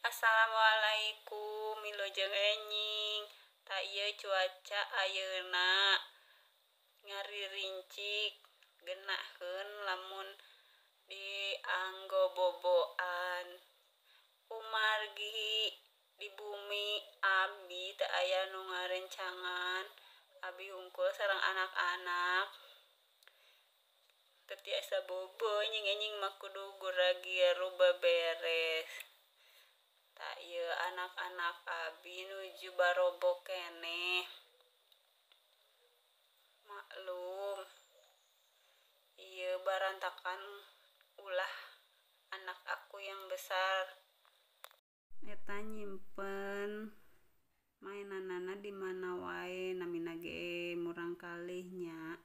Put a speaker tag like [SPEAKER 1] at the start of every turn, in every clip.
[SPEAKER 1] Assalamualaikum wilujeng enjing. Tah ieu cuaca ayeuna ngaririncik geunaheun lamun dianggo boboan. Kumargi di bumi abi teu aya nu ngarencangan, abi hungkul sareng anak-anak. Teu tiasa bobo enjing-enjing mah kudu gura-giru beberes. Tah ieu anak-anak abi nuju barobo keneh. Maklum ieu barantakan ulah anak aku yang besar. Eta nyimpen mainanana di mana wae namina ge murangkalih nya.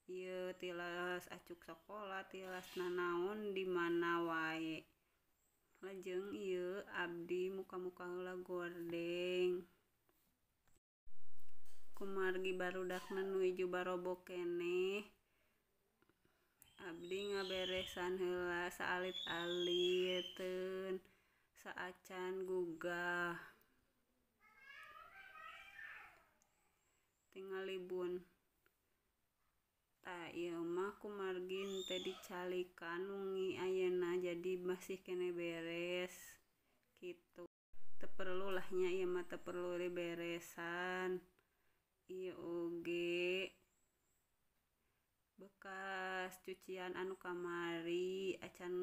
[SPEAKER 1] Ieu tilas acuk sakola tilas nanaon di mana wae. Lajeng ieu abdi muka-muka heula gordeng. Kumargi barudakna nuju barobo keneh. Abdi ngaberesan heula saalit-aliteun saacan gugah. Tingali bun. Tah ieu mah kumargi teu dicalikan wengi ayeuna jadi masih keneh beres kitu. Teu perlu lah nya ieu mah teu perlu diberesan. Ieu oge bekas cucian anu kamari acan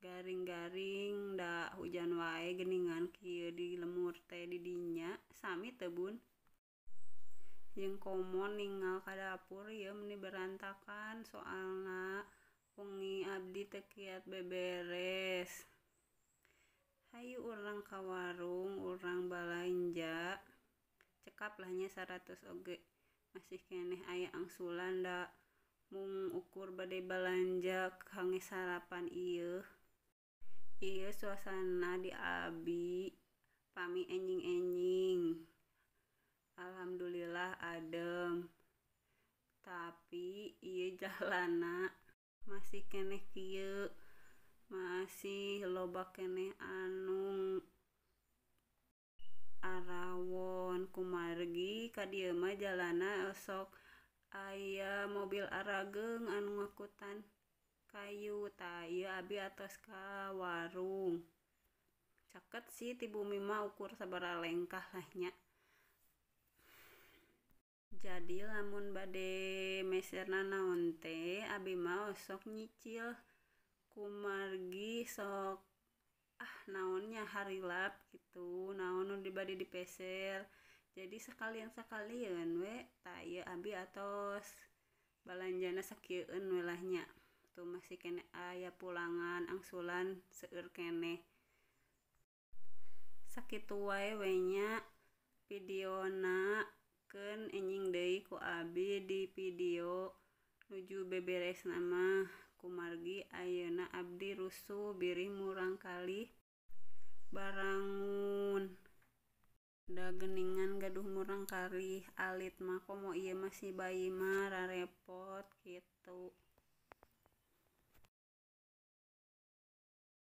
[SPEAKER 1] garing-garing da hujan wae geuningan kieu di lemur teh di dinya sami teu bun. Jeung komo ningal ka dapur ieu meuni berantakan soalna wengi abdi teu kiat beberes. Hayu urang ka warung urang balanja cekap lah nya 100 oge masih keneh aya angsulan da mung ukur bade balanja kangge sarapan ieu. Ieu suasana di abi pami enjing-enjing. Alhamdulillah adem. Tapi ieu jalanna masih keneh kieu, masih loba keneh anu arawon. Kumargi ka dieu mah jalanna osok aya mobil arageung anu ngakutan kayu. Tah ieu abi atos ka warung. Caket sih ti bumi mah ukur sabaraha lengkah lah nya. Jadi lamun bade meser nanaon teh abi mah osok nyicil kumargi sok naonnya harilap gitu naon nu bade dipeser. Jadi sakalian-sakalian we. Tah ieu abi atos balanjana sakieueun we lah nya. Tuh masih keneh aya pulangan angsulan seueur keneh. Sakitu wae we nya videona. Keun enjing deui ku abi di video nuju beberesna mah. Kumargi ayeuna abdi rusuh birih murangkalih barangun. Da geuningan gaduh murangkalih alit mah komo ieu masih bayi mah rarepot kitu.